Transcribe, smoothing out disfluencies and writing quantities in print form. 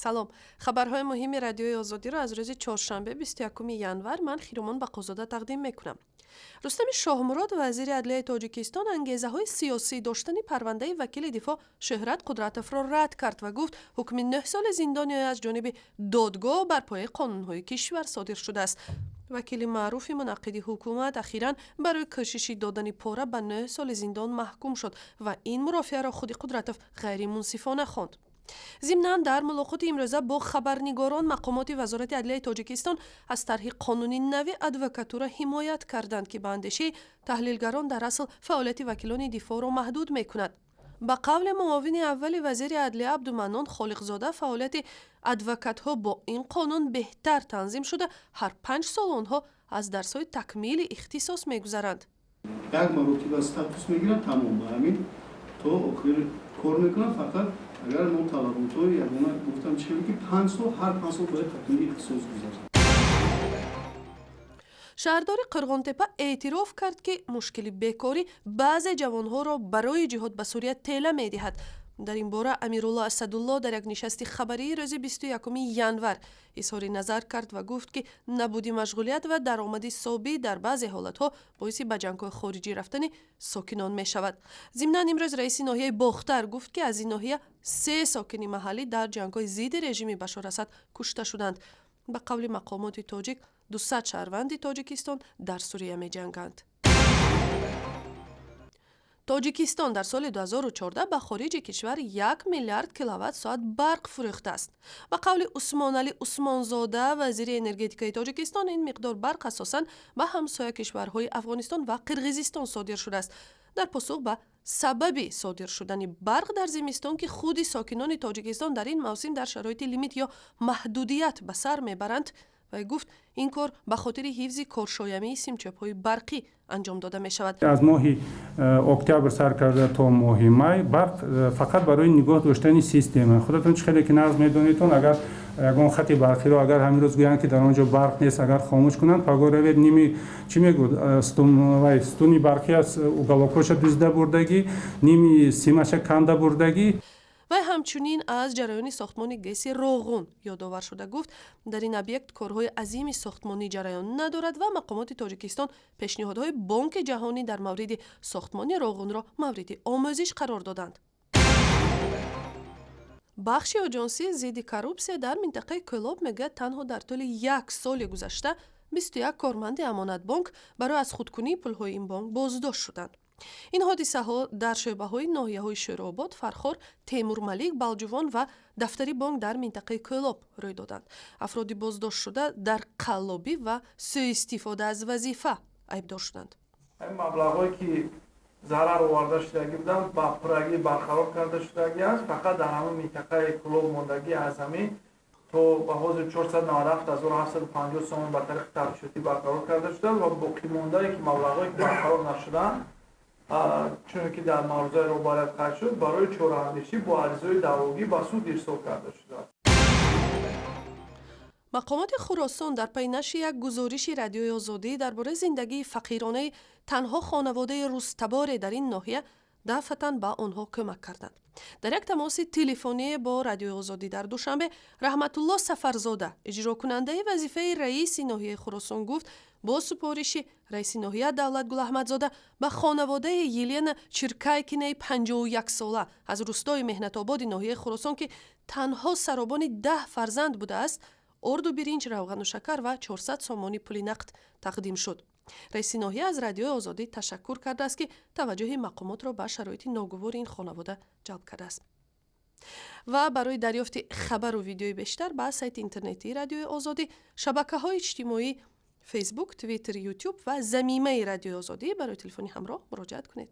Салом, хабарҳои муҳими Радиои Озодиро аз рӯзи чоршанбе, 21 январ, ман, Хиромон Бақозода, тақдим мекунам. Рустами Шоҳмурод, вазири адлияи Тоҷикистон, ангезаҳои сиёсӣ доштани парвандаи вакили дифоъ Шӯҳрат Қудратовро рад кард ва гуфт, ҳукми 9 соли зиндони аз ҷониби додгоҳ бар пояи қонунҳои кишвар содир шудааст. Вакили маъруфи мунаққиди ҳукумат ахиран барои кӯшиши додани пора ба 9 соли зиндон маҳкум шуд ва ин мурофиаро худи Қудратов ғайримунсифона хонд. Зимнан, дар мулоқоти имрӯза бо хабарнигорон мақомоти Вазорати адлияи Тоҷикистон аз тарҳи қонуни нави адвокатура ҳимоят карданд, ки ба андешаи таҳлилгарон дар асл фаъолияти вакилони дифоъро маҳдуд мекунад. Ба қавли муовини аввали вазири адлия Абдуманнон Холиқзода, фаъолияти адвокатҳо бо ин қонун беҳтар танзим шуда, ҳар 5 сол онҳо аз дарсҳои такмили ихтисос мегузаранд. Як маротиба статус мегирад, тамом, ба ҳамин то охир кор мекунад. Фақат агар мо талаботҳои ягона гуфтам, чӣ ки 5 сол, ҳар 5 сол бояд такмили ихтисос гузарад. Шаҳрдори Қурғонтепа эътироф кард, ки мушкили бекорӣ баъзе ҷавонҳоро барои ҷиҳод ба Сурия тела медиҳад. Дар ин бора Амирулло Асадулло дар як нишасти хабарии рӯзи 21 январ изҳори назар кард ва гуфт, ки набуди машғулият ва даромади собит дар баъзе ҳолатҳо боиси ба ҷангҳои хориҷӣ рафтани сокинон мешавад. Зимнан, имрӯз раиси ноҳияи Бохтар гуфт, ки аз ин ноҳия се сокини маҳаллӣ дар ҷангҳои зидди режими Башор Асад кушта шуданд. Ба қавли мақомоти тоҷик, 200 шаҳрванди Тоҷикистон дар Сурия меҷанганд. Тоҷикистон дар соли 2014 ба хориҷи кишвар 1 миллиард киловатт соат барқ фурӯхтааст. Ба қавли Усмоналӣ Усмонзода, вазири энергетикаи Тоҷикистон, ин миқдор барқ асосан ба ҳамсоя кишварҳои Афғонистон ва Қирғизистон содир шудааст. Дар посух ба сабаби содир шудани барқ дар зимистон, ки худи сокинони Тоҷикистон дар ин мавсим дар шароити лимит ё маҳдудият ба сар мебаранд, вай гуфт, ин кор ба хотири ҳифзи коршоямии симчопҳои барқӣ анҷом дода мешавад. Аз моҳи октябр сар карда то моҳи май барқ фақат барои нигоҳ доштани система. Худатон чӣ хеле ки нағз медонедтон, агар ягон хати барқиро, агар ҳамин рӯз гӯянд, ки дар он ҷо барқ нест, агар хомӯш кунанд, пагоҳ равед, ними чӣ мегӯд, стуни барқӣ аз уголокҳоша дузда бурдагӣ, ними симаша канда бурдагӣ. Вай ҳамчунин аз ҷараёни сохтмони ГЭСи Роғун ёдовар шуда гуфт, дар ин объект корҳои азими сохтмонӣ ҷараён надорад ва мақомоти Тоҷикистон пешниҳодҳои Бонки Ҷаҳонӣ дар мавриди сохтмони Роғунро мавриди омӯзиш қарор доданд. Бахши оҷонсии зидди коррупсия дар минтақаи Кӯлоб мегӯяд, танҳо дар тӯли як соли гузашта 21 корманди Амонатбонк барои аз худкунии пулҳои ин бонк боздошт шуданд. Ин ҳодисаҳо дар шӯъбаҳои ноҳияҳои Шӯрообод, Фархор, Темурмалик, Балҷувон ва дафтари бонк дар минтақаи Кӯлоб рӯй доданд. Афроди боздоштшуда дар қаллобӣ ва сӯистифода аз вазифа айбдор шуданд. Маблағҳое ки зарар оварда шудагӣ буданд, ба пуррагӣ барқарор карда шудагӣ аст. Фақат дар ҳамин минтақаи Кӯлоб мондагӣ аз ҳамин то ба ҳозир 497 750 сомон ба тариқи тафтишотӣ барқарор карда шуданд ва боқимондае ки маблағҳое ки барқарор нашуданд, чуне ки дар маърузаи роҳбарият қайд шуд, барои чораандешӣ бо аризаҳои даъвогӣ ба суд ирсол карда шудааст. Мақомоти Хуросон дар пайи нашри як гузориши Радиои Озодӣ дар бораи зиндагии фақиронаи танҳо хонаводаи рустаборе дар ин ноҳия дафъатан ба онҳо кӯмак карданд. Дар як тамоси телефоние бо Радиои Озодӣ дар Душанбе Раҳматулло Сафарзода, иҷрокунандаи вазифаи раиси ноҳияи Хуросон, гуфт, бо супориши раиси ноҳия Давлат Гулаҳмадзода ба хонаводаи Елена Чиркайкинаи 51-сола аз рустои Меҳнатободи ноҳияи Хуросон, ки танҳо саробони 10 фарзанд будааст, орду биринҷ, равғану шакар ва 400 сомонӣ пули нақд тақдим шуд. Раиси ноҳия аз Радиои Озодӣ ташаккур кардааст, ки таваҷҷӯҳи мақомотро ба шароити ногувори ин хонавода ҷалб кардааст. Ва барои дарёфти хабару видеои бештар ба сайти интернетии Радиои Озодӣ, шабакаҳои иҷтимоӣ, Фейсбук, Твиттер, Ютуб ва замимаи Радиои Озодӣ барои телефони ҳамроҳ муроҷиат кунед.